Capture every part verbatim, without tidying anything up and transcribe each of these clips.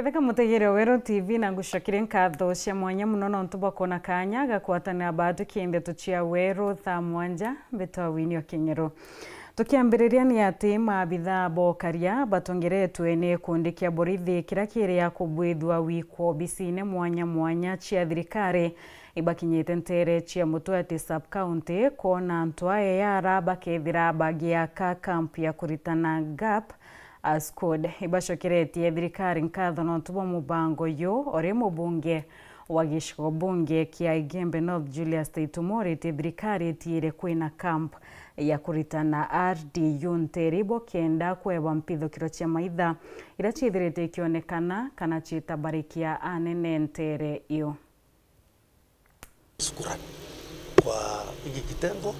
Ketheka mutegeri wa Weru T V, na ngucokeria nkatho cia mwanya muno nontu bwa kwona kanya ga kwatanira baatwi kindeto cia Weru thaa mwanja. Mbitwa Winnie Oking'ero. Tukiambiriria ni ati maabitha ba ukaria batongeretwe ni gikundi kia borithi kiria kiri a kubwithua wiko obisine mwanya mwanya cia thirikari ibakinyite ntere cia Mutwati sub-county kwona antu a A R bakethira bagiaka camp ya kuritana gap a squad. Ibacokeretie thirikari nkatho nontu bwa mubango uyu, uri mubunge wa gicigo bunge kia Igembe North Julius Taitumo uritie thirikari itiire kwina camp ya kuritana R D U ntere ibo kenda kwebwa mpithukiro cia maitha iria ciithirite ikionekana kana ciitabarikia anene ntere iyo. Shukrani kwa hiki kitengo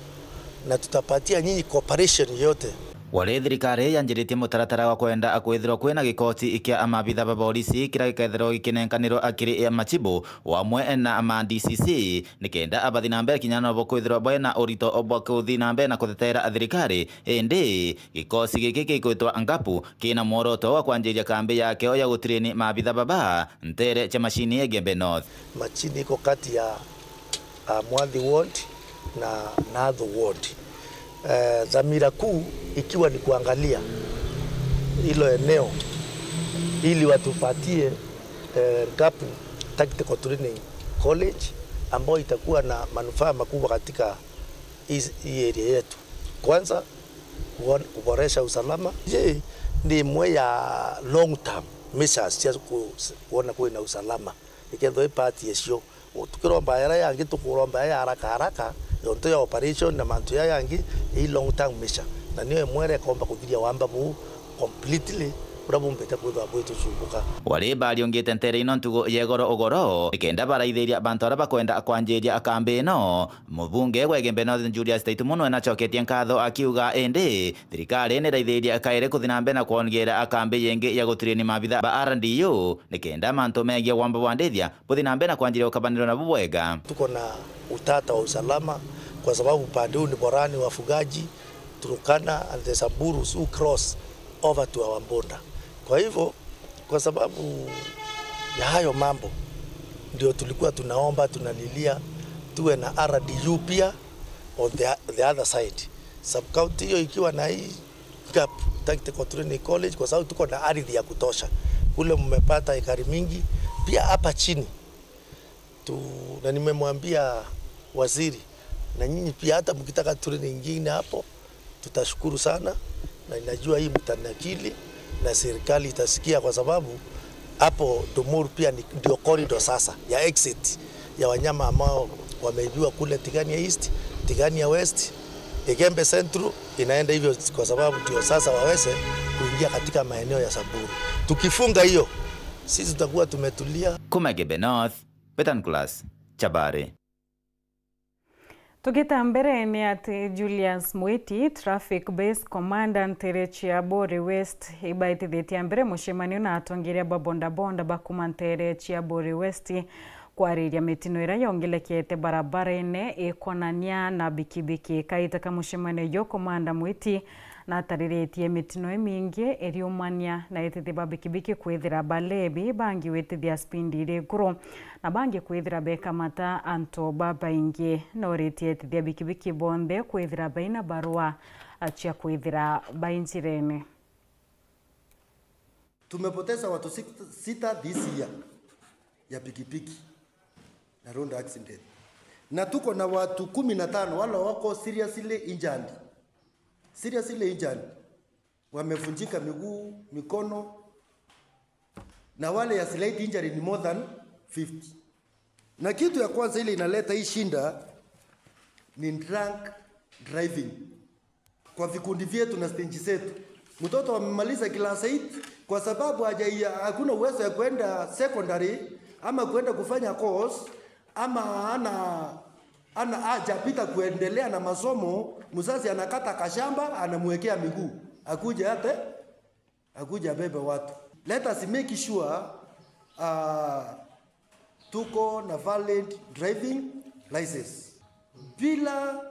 na tutapatia nyinyi cooperation yote. Wari thirikari yanjiritie mutaratara wa kwenda kwithirwa kwina gikosi kia amaabitha ba borisi kiria gikethirwa gikinenkanirwa akiri ya machibu wamwe na ma D C C, nikenda abathi na mbere kinya nobo kwithirwa bwena urito bwa kuthi na mbere na kutetera thirikari, indi gikosi giki gikwitwa Ngapu kina mworoto wa kwanjiria kambi yakio ya gutireni maabitha baba ntere cia machini ya Igembe North. Machini iko kati ya, ah, Mwathi Ward na Nathu Ward. Eh, dhamira kuu ikiwa ni kuangalia hilo eneo ili watupatie, eh, Ngapu Tactical Training College ambayo itakuwa na manufaa makubwa katika hii, hii area yetu. Kwanza, kuon-, kuboresha usalama. Hii ni imwe ya long term measures cia ku-, kuona kwina usalama. Ikethwa i part ya cio. Tukiromba ira yangi, tukuromba ya haraka haraka, yontu ya operation na mantu ya yangi, i long term measure. Na niyo imwe ira ikomba kuthiria wamba buu completely, buria bumbite kwithwa bwitucumbuka. Wari bariungite ntere ino ntugu ya igoro ugoro, nikenda baraithiria bantu aria bakwenda kwanjiria kambi ino. Mubunge wa Igembe North Julius Taitumo nwe nacoketie nkatho akiuga, indi thirikari niraithirie kairi kuthi na mbere na kwongerera kambi yingi ya gutireni maabitha ba R D U, nikenda mantu megie wamba bwa ndithia buthi na mbere na kwanjiria gukabanirwa nabu bwega. Tuko na utata wa usalama kwa sababu pande huu ni Borani, wafugaji, Turkana and the Samburus who cross over to our border. Kwa hivyo, kwa sababu ya hayo mambo, ndio tulikuwa tunaomba, tunalilia tuwe na R D U pia on the, the other side. Sub-county hiyo ikiwa na hii Ngapu Tactical Training College, kwa sababu tuko na ardhi ya kutosha. Kule mmepata ekari mingi, pia hapa chini tu, na nimemwambia waziri, na nyinyi pia, hata mkitaka training nyingine hapo, tutashukuru sana, na ninajua hii mtanakili na serikali itasikia, kwa sababu hapo Dumur pia ni, ndio corridor sasa ya exit ya wanyama ambao wameibiwa kule Tigania East, Tigania West, Igembe Central inaenda hivyo, kwa sababu ndio sasa waweze kuingia katika maeneo ya Samburu. Tukifunga hiyo, sisi tutakuwa tumetulia. Kuma Igembe North, Betan Class, Chabari. Tugita mbere ni ati Julius Mwiti, Traffic Base Commander ntere cia Buri West, ibaitithitie mbere mucemanio na atongeria ba bodaboda ba kuma ntere cia Buri West kwariria mitino iria yongelekete barabarene ikonania na bikibiki. Kaita ka mucemanio uyu, Commander Mwiti natariritie mitino imingi iriumania na etithi ba bikibiki kwithira balebi, bangi witithia spindi iri iguru, na bangi kwithira bekamata antu babaingi. Noritie etithi a bikibiki bonthe kwithira baina barua cia kwithira bai njirene. Tumepoteza watu sita, sita this year ya pikipiki na road accident. Na tuko na watu kumi na tano wale wako seriously injured. Seriously injured. Wamevunjika miguu, mikono. Na wale ya slight injury ni more than fifty. Na kitu ya kwanza ile inaleta hii shinda ni drunk driving. Kwa vikundi vyetu na stage zetu. Mtoto amemaliza class eight kwa sababu haja-, hakuna uwezo ya kuenda secondary ama kuenda kufanya course, ama ana, ana hajapita kuendelea na masomo, mzazi anakata kashamba, anamwekea miguu. Akuje ate, akuje abebe watu. Let us make sure, uh, tuko na valid driving license. Bila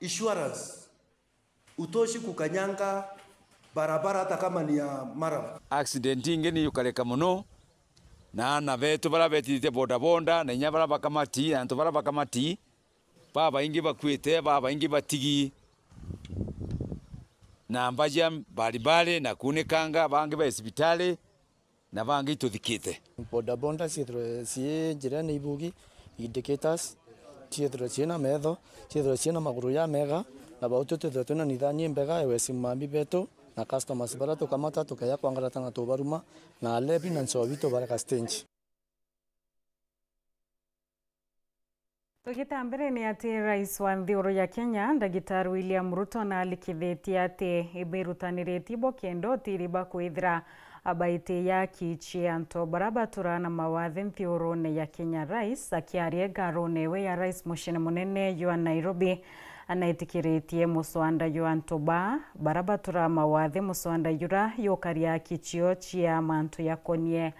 insurance, utoshi kukanyanga barabara hata kama ni ya murram. Accident ingi ni yukareka muno, na aana betu baria betithite bodaboda, na inya baria bakamati, na antu baria bakamati, babaingi bakuite, babaingi batigi na mbaja mbalimbali na kuunikanga, bangi bai cibitari, na bangi ituthikite. Bodaboda ciithirwe cii njirene ibugi, indicators ciithirwe ciina metho, ciithirwe ciina maguru jamega, na bau tu twithirwe twina nithani imbega ya wesi mami betu na customers baria tukamata tukeja kwangarata na tubaruma, na alevi na nchobi tubareka stage. Tugita mbere ni ati Rais wa nthiguru ya Kenya, Ndagitari William Ruto, naalikithitie ati ibirutaniritie bo kenda utiri ba kwithira abaitiya kiichie antu baria baturaa na mawathe nthigurune ya Kenya. Rais akiaria igarune iwe ya Rais muciine munene jwa Nairobi, anaitikiritie muswanda jwa antu baa baria baturaa mawathe, muswanda jura jukaria kichio cia mantu jakonie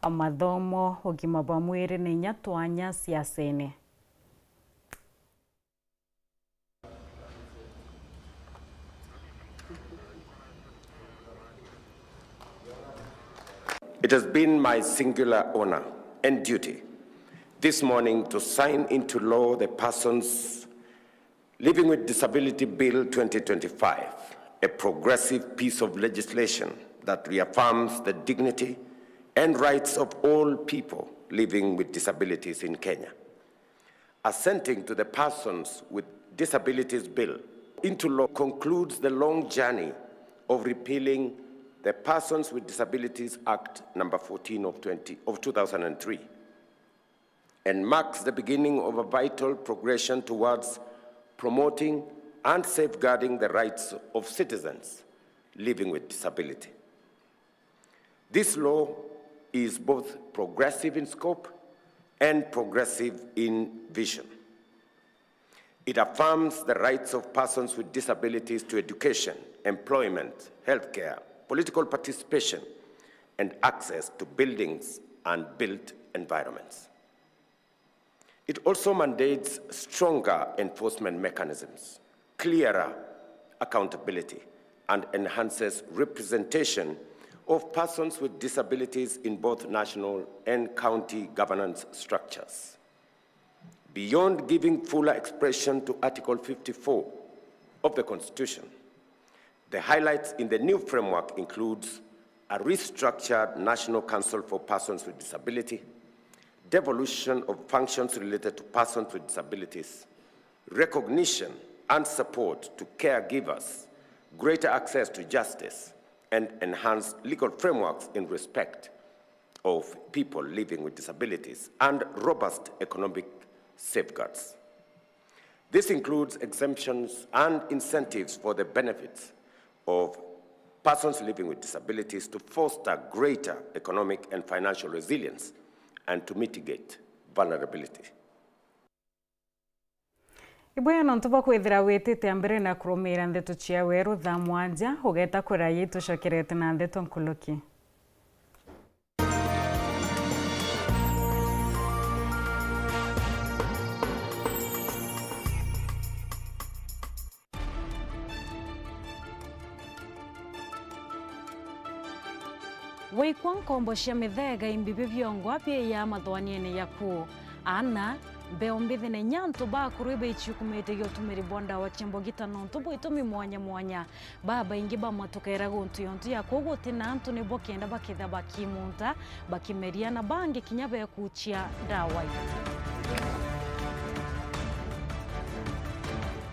mathomo, ugima bwa mwiri na inya twanya siasene. It has been my singular honor and duty this morning to sign into law the Persons Living with Disability Bill twenty twenty-five, a progressive piece of legislation that reaffirms the dignity and rights of all people living with disabilities in Kenya. Assenting to the Persons with Disabilities Bill into law concludes the long journey of repealing the Persons with Disabilities Act number fourteen of twenty, of two thousand and three, and marks the beginning of a vital progression towards promoting and safeguarding the rights of citizens living with disability. This law is both progressive in scope and progressive in vision. It affirms the rights of persons with disabilities to education, employment, healthcare, political participation, and access to buildings and built environments. It also mandates stronger enforcement mechanisms, clearer accountability, and enhances representation of persons with disabilities in both national and county governance structures. Beyond giving fuller expression to Article fifty-four of the Constitution, the highlights in the new framework includes a restructured National Council for Persons with Disability, devolution of functions related to persons with disabilities, recognition and support to caregivers, greater access to justice, and enhanced legal frameworks in respect of people living with disabilities, and robust economic safeguards. This includes exemptions and incentives for the benefits of persons living with disabilities to foster greater economic and financial resilience and to mitigate vulnerability. Ibuya nontu bwa kwithira witite mbere na kurumiira ndeto cia weru thaa mwanja, ugeta kuraya itucokerete na ndeto nkuluki. Waikwa nkombo cia mithega imbibi biongwa biiyaa mathoaniene yaku. Aana, mbeu mbithi na inya antu bakuru ibaiciukumite gia utumiri bwa ndawa cia mbogita nontu bwa itumi mwanya mwanya. Babaingi bamatukaira guntu yontu ya kuu guti na antu nibo kenda bakethira bakimunta, bakimeria na bangi kinya bekucia ndawa ii.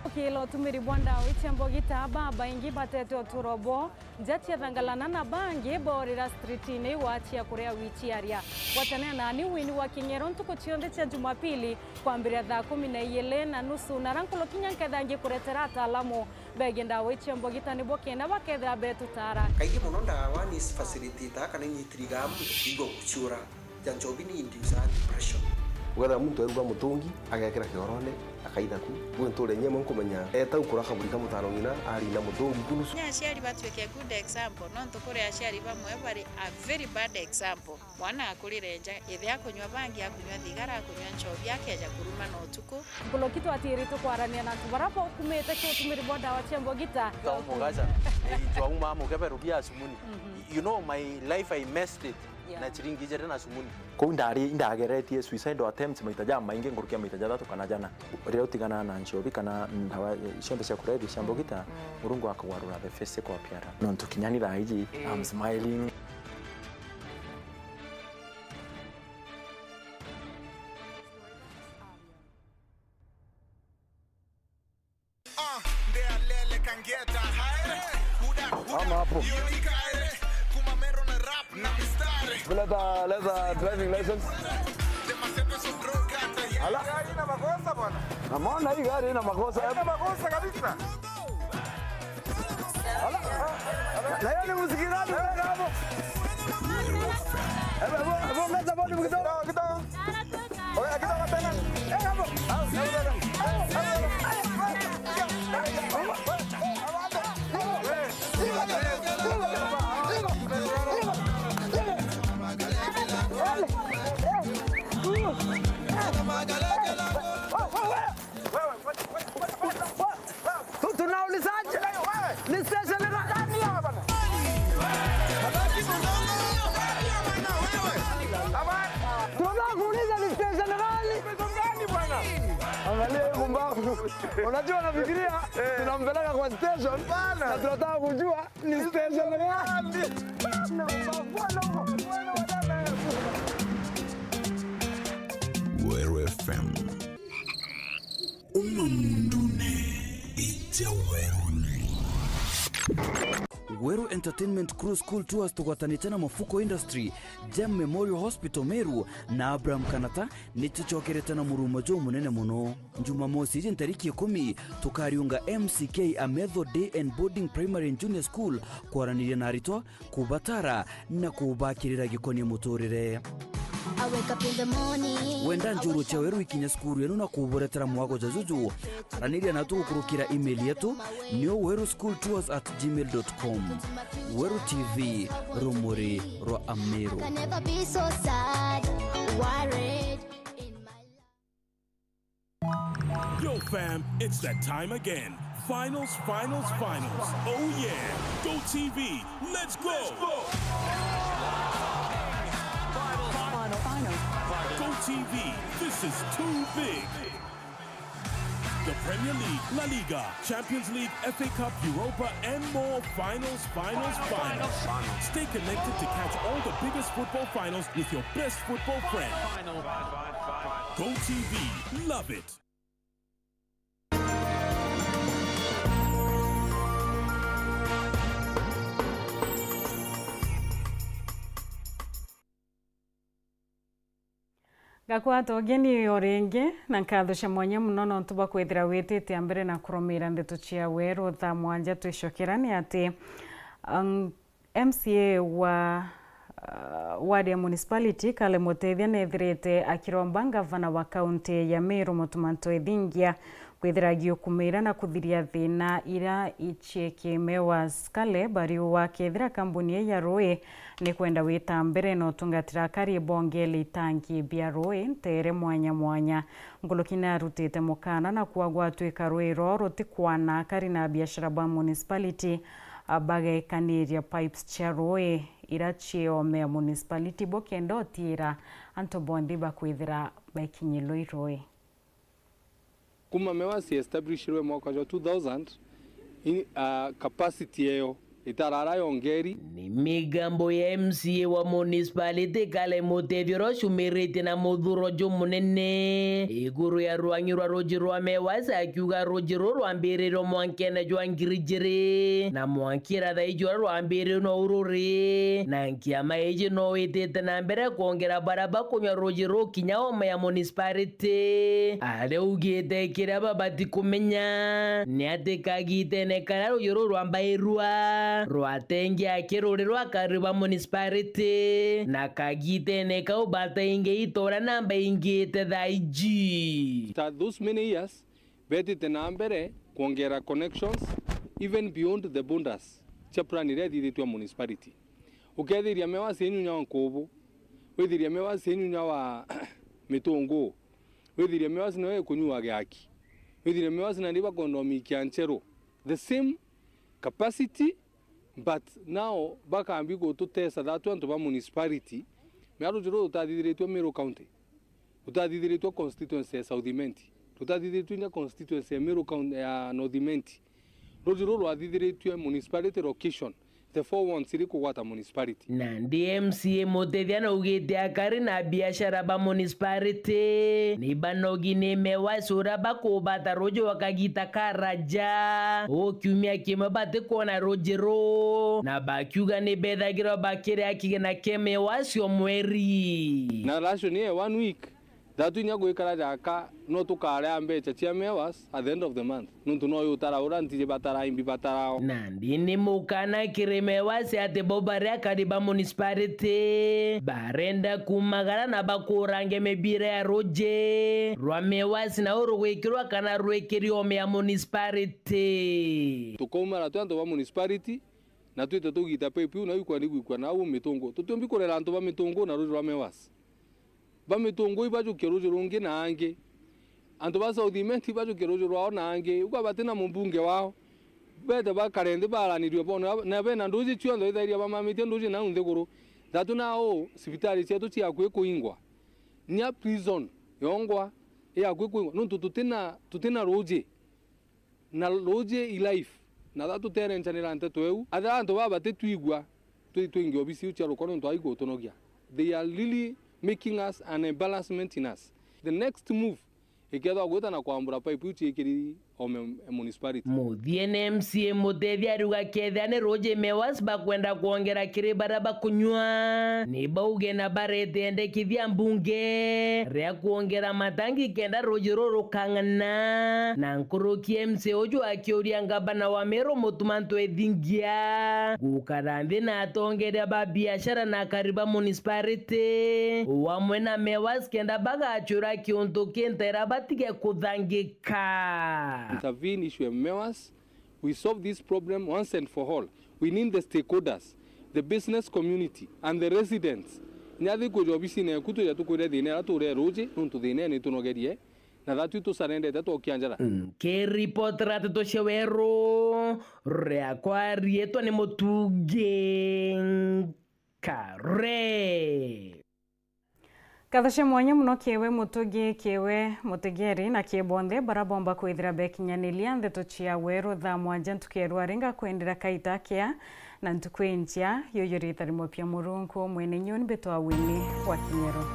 Ukila utumiri bwa ndawa ii cia mbogita, babaingi batete uturo bwoo nja cia Thangalana na bangi boorira streetine igwatia kuria wiciaria. Gwatanira nani Winnie wa King'ero ntuku cionthe cia Jumapili kwambiria thaa kumi na iili na nusu, na ra nkuruki nya nkethira ngikuretera ataalamu begie ndawa icio mbogita nibo kenda bakethira betutara. Kaingi mono ndawa ni facilitator kana inyitirigaa muntu kwigua guciura. Ja nchobi ni inducer depression. Ugetha muntu eruga mutungi, agekira kiorone, akaitha ku. Gwi nture nyie mwe nkumenya, eta ukura kaburi ka mutano ng'ina, arina mutungi ku nusu. Nya aciari batuike good example, nontu kuri aciari bamwe bari a very bad example. Mwana akurire nja, ithe akunywa bangi, akunywa thigara, akunywa nchobi, akeja kuruma na utuku. Nkuruki twatiiritwe kwarania na antu baria baukumite ki utumiri bwa ndawa cia mbogita. Twaumugaca, eh, twauma mukeberu bia acumuni. Mhm. You know, my life, I messed it. Na ciringi ijiri na cumuni. Kuu ndari, indageretie suicidal attempts maita jamaingi, nkuruki ya maita jathatu kana jana. Riria utigana na nchobi kana ndawa, eh, cionthe cia kulevya cia mbugita, Murungu akagwarura the face kwa piara. Nontu kinya ni thaa iji, I'm smiling. Ama hapo. Leta, leta driving license. Ala. Namuona hii gari ina makosa. Haina makosa kabisa. Ala. Na hiyo ni muziki gani unaweka hapo? Hebu, hebu, hebu ongeza volume kidogo. Kidogo, kidogo. Tu-, tunaulizaje? Ni station gani? Tunataka kuuliza ni station gani? Angalia huyu mbavu. Unajua, nafikiria tunampeleka kwa station na tunataka kujua ni station gani. Weru F M. Uma mundune, ija weruni. Weru Entertainment Crew School Tours tugwatanite na Mafuko Industry, Gem Memorial Hospital Meru na Abraham Kanata ni tucokerete na murumo jumunene muno. Jumamosi iji ntariki ikumi, tukariunga M C K Ametho Day and Boarding Primary and Junior School kwaraniria na aritwa, kubatara na kubakirira gikonie muturire. I wake up in the morning. Wenda njuru cia weru ikinya cukuru yenu na kuburetera mwago ja juju, araniria natu gukurukira email yetu, niyo weru school tours at gmail dot com. Weru T V, rumuri rwa Ameru. I can never be so sad, worried in my life. Yo, fam, it's that time again. Finals, finals, finals. Oh, yeah. Go T V, let's go. Go T V, this is too big. The Premier League, La Liga, Champions League, F A Cup, Europa, and more. Finals, finals, finals. Stay connected to catch all the biggest football finals with your best football friend. Go T V, love it. Ngakwata ugeni o ringi, na nkatho cia mwanya muno nontu bwa kwithira witite a mbere na kurumira ndeto cia weru. Thaa mwanja twicokera ni ati, um, M C A wa, uh, ward ya municipality, Kale Mutethia, nethirite akiromba ngavana wa kaunti ya Meru, Mutuma M'Ethingia, kwithira agiukumira na kuthiria thina ira iciekime wa Skale Bariu wa kethira kambuni ii ya rui ni kwenda wita mbere na utungatira akari bongele itangi bia rui ntere mwanya mwanya. Nkuruki ni arutite mukana na kuagwa atwika rui roo rutikwana akari na biashara ba municipality, a, bagekaniria pipes cia rui ira cie ome ya municipality bo kenda utiira antu bonthe bakwithira bekinyilwa i rui. Kuma mewa ci establishirwe mwaka jwa two thousand, i-, ah, capacity eyo itarara yongeri. Ni migambo ya M C A wa municipality Kale Mutethia uria ucumiritie na muthuro jumunene iguru ya rwang'i rwa ruji rwa Mewas, akiuga ruji ruu rwambiririrwe mwankene jwa ngiri ijiri na mwanki irathaiji uria rwambiririrwe no ururi, na nkiama iji no itite na mbere kwongera baria bakunywa ruji ruu kinya ome ya municipality. Ariugite kiria babati kumenya ni ati kagitene karia ruji ruu rwambairua, rwatengia kiruri rwa akari ba municipality, na kagitene kau bataingi itora na baingite thaa iji. After those many years, betite na mbere kwongera connections even beyond the borders cia plan iria ithithitue municipality. Ukethiria Mewas inyunya wa nkubu, withiria Mewas inyunya wa mitunguu, withiria Mewas nayo ikunyua giaki, withiria Mewas nandi bakwenda umikia ncheru. The same capacity, but now bakambi gututesa thatu antu ba municipality, Mea ruuji ruru rutathithiritue Meru County, rutathithiritue constituency ya South Imenti, rutathithiritue inya constituency ya Meru County, ya North Imenti. Ruuji ruru rwathithiritue municipality location, the four wards iri kugwata municipality. Nandi M C A Mutethia naugite akari na biashara ba municipality ni banogi ni MEWAS uria bakubata ruuji gwa kagita karaja, o kiumia kimwe batikwona ruuji ruu, na bakiuga ni bethagirwa bakiria kigina kia MEWAS o mweri. Na ration ya one week, thatu inya gwikara jaka, no tukaria mbecha cia MEWAS at the end of the month. Nontu no yutara uria ntiji batara, imbi batara o. Nandi ni mukana kiri MEWAS ati bo bari akari ba municipality barenda kumagara na bakurange mibira ya ruuji rwa MEWAS na urugwikirwa kana rwikiri oome ya municipality. Tukaumara twi antu ba municipality, na twite tugita pipe iu, na iu kwani gwikua nau Mitungu. Tutiumbi kurera antu ba Mitungu na ruuji rwa MEWAS. Ba Mitungu ibajukie ruuji rungi na angi. Antu ba South Imenti ibajukie ruuji rwao na angi. Uga batina mumbunge wao. Bete bakare nthi baranirue bone. Na bena nduuji cionthe ithairia bamamitie nduuji nau nthiguru. Thatu nao cibitari cietu ciakui kuingwa. Nya prison yongwa iakui kuingwa. Nontu tutina, tutina ruuji. Na ruuji i life. Na tha tuterencanira nteto iu. Athira antu baba batitwigua, twi twingi obisi iu cia rukwa nontu ai gutunogia. They are really making us an embarrassment in us. The next move, ikethwa gwita na kwambura pipe iu ciikiri oome municipality. Muthiene M C A Mutethia ariuga kethira ni ruuji MEWAS bakwenda kwongera kiri baria bakunyua, ni bauge na barete endekithia mbunge ria kwongera matangi kenda ruuji ruru rukang'ana. Na nkuruki M C A uju akiuria ngavana wa Meru Mutuma M'Ethingia gukara nthi na atongeria ba biashara na akari ba municipality o amwe na MEWAS kenda bagacura kiuntu kintu iria batige kuthangika. Intervene issue ya MEWAS, we solve this problem once and for all. We need the stakeholders, the business community and the residents. Nyathi kuja obisine yaku, tuja tukwire thina iria turia ruuji, nontu thina ni tunogerie, na thatu tusarendete twokia njara. Nkiripotera nteto cia weru, riakwa riitwa ni Mutungi Nkare. Nkatho cia mwanya mono kiri we Mutugi, kiri we mutegeri, na kiri bonthe baria bomba kwithira bekinyaniria nteto cia weru thaa mwanja ntuku ya rwari. Ngakwendera kaita kea na ntuku injia. Yuyu riitwa rimwe pia Murungu mwene nyuni mbitwa Winnie wa Kinyero.